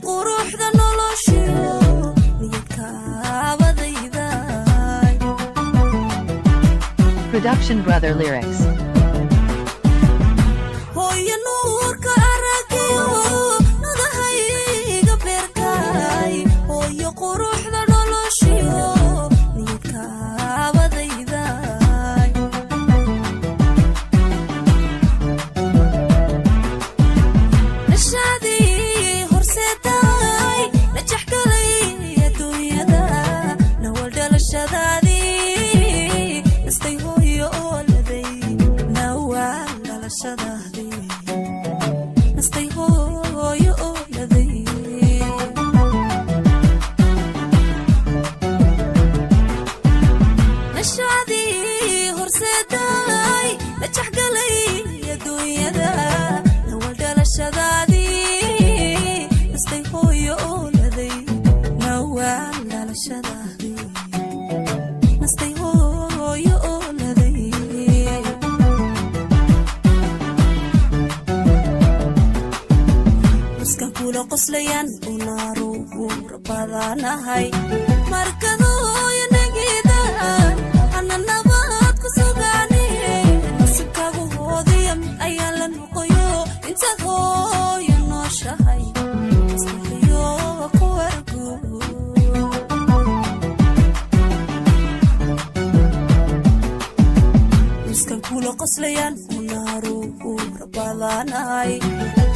Quruxda noloshiyo niyadkaabadayday. Production Brother Lyrics. Hooyo nuurka aragiyo nudahayga beerkaay, hooyo quruxda noloshiyo niyadkaabadayday. Nashaadii horseedaay najax galay adduunyada, nawal dhalashadaadii nastay hooyo ooladay, nawal dhalashadaadii nastay hooyo ooladay. Nashaadii horseedaay najax galay adduunyada, nawal dhalashadaadii nastay hooyo ooladay, nawal dhalashadaadii nastay hooyo ooladay. Nuskan kula qoslayaan unaaru rabadanahay markadooya nagidan ana nabad ku sugaane, nasiibkaagu hoodiya ayaa la noqoyo intaad hooyo nooshahay maskaxiyo ku argo. Nuskan kula qoslayaan unaaru rabadanahay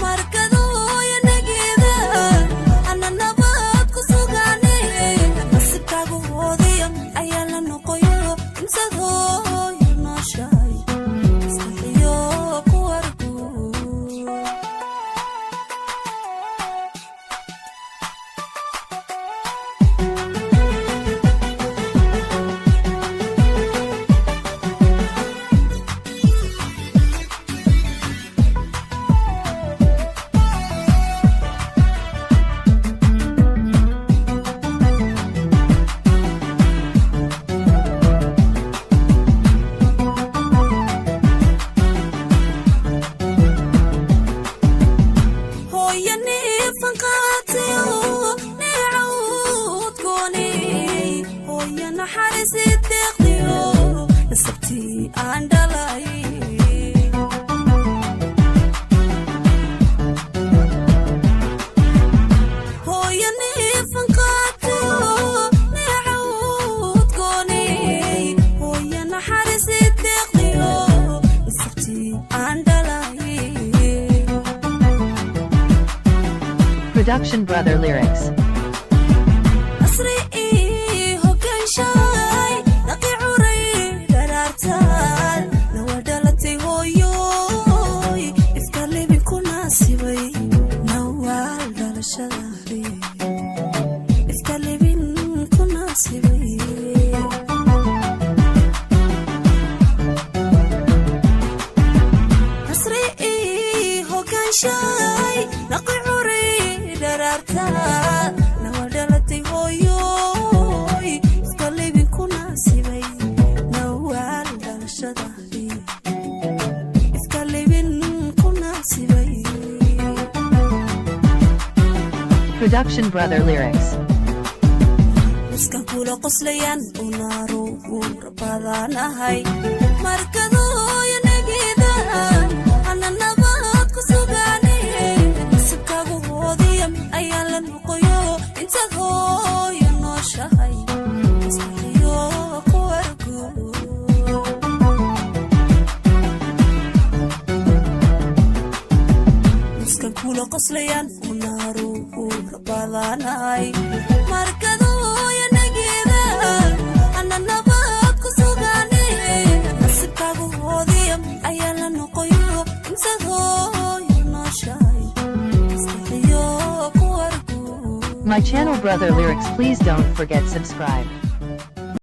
markadooya nagida ana nabad ku sugaane, nasiibkaagu hoodiya ayaa la noqoyo intaad hooyo nooshahay maskaxiyo ku argo. Hooyo neefan qaatiyo neecawdkooni, hooyo naxariisi deeqdiyo nasabtii aan dhalay. Hooyo neefan qaatiyo neecawdkooni, hooyo naxariisi deeqdiyo nasabtii aan dhalay. Production Brother Lyrics. Nasri ii hogaanshaay naqi curay dharaartaan nawal dhalatay hooyoy ifka libin ku naasibay, nawaal dhalashadaadii ifka libin ku naasibay. Nasri ii hogaanshaay naqi curay dharaartaan nawal dhalatay hooyoy ifka libin ku naasibay, nawaal dhalashadaadii ifka libin ku naasibay. Production Brother Lyrics. Nuskan kula qoslayaan unaaru rabadanahay markadooya nagidan ana nabad ku sugaane, nasiibkaagu hoodiya ayaa la noqoyo intaad hooyo nooshahay maskaxiyo ku argo. Nuskan kula qoslayaan unaaru rabadanahay markadooya nagidan ana nabad ku sugaane, nasiibkaagu hoodiya ayaa la noqoyo intaad hooyo nooshahay maskaxiyo ku argo. My channel Brother Lyrics, please don't forget subscribe.